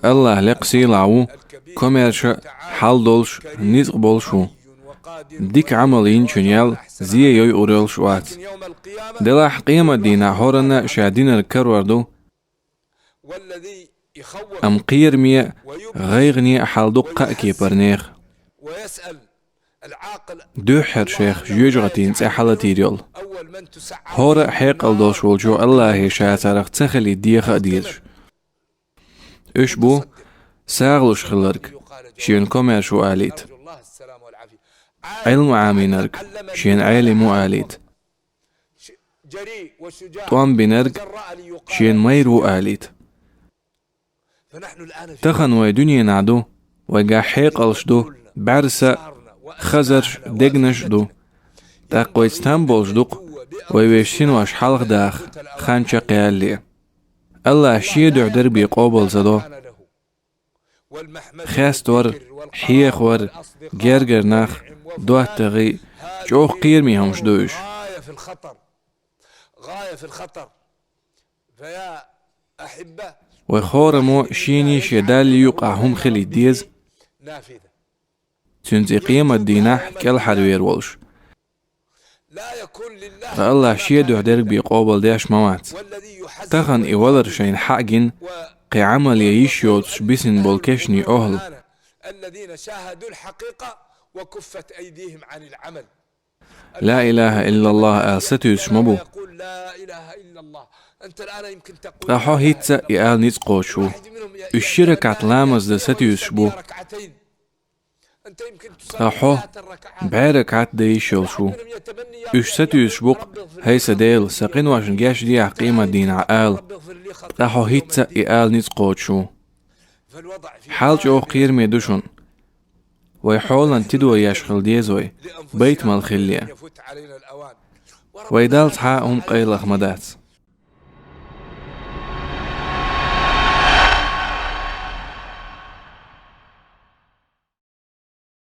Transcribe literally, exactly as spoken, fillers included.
Аллахь лекха сийлахь ву, комаьрша, хьал долуш, ницкъ болуш ву. Дика Ӏамал йинчун ял зе йойур йолуш вац. Делахь къематдийнахь хӀоранна ша динарг карор ду, амма кхераме а, гӀайгӀане а хьал дуккха а кепара нехан. Дуьххьара шех жоьжахатин цӀе хьалатийр йолу. ХӀора а хьекъал долуш волчо Аллахье ша царах ца хилийта деха а дезаш. Уьш бу сагӀа луш хилларг, шена комаьрша ву алийта. Ӏилма Ӏамийнарг, шена Ӏелим ву алийта. ТӀом бинарг, шена майра ву алийта. Тахана вай дуьненахь ду, вайгахь хьекъалш ду, бӀаьрса, хазарш, дегнаш а ду. ТӀаккха вайца там болуш ду-кх вай вешан синош хьалха даха, хан чекхъялале. Аллахь шен дуьхьа дерг бен къобал ца до. Хестор, хьехор, гергара нах, доттагӀий, чӀогӀа кхераме хӀумнаш ду уьш. Вай хӀораммо шений шен Даллий юкъахь хӀума хилийта деза. Цуьнца и къематдийнахь кӀелхьарвер волуш. Ткъа Аллахь шен дуьхьа дерг бен къобал деш ма вац. Тахана и валар шайна хьа а гина, кхин Ӏамал ян йиш йоцуш бисина болу кешнийн охӀла. Ла илаха иллаллахӀ ала сатуьйсуш ма бу. Ткъа хьо хӀинца и ала ницкъ кхочуш ву. Уьш ши ракаӀат ламаз дан сатуьйсуш бу. Ткъа хьо бӀе ракаӀат дан йиш йолуш ву. Уьш сатуьйсуш бу-кх: «ХӀай сан Дела, сан къиношна гечдехьа къематдийнахь», ала. Ткъа хьо хӀинца и ала ницкъ кхочуш ву. Хьал чӀогӀа кхераме ду шуна. Вай хьолан тидо еш хила деза вай, байтамал хилале. Вай Далла цхьа а хӀума къайлах ма дац.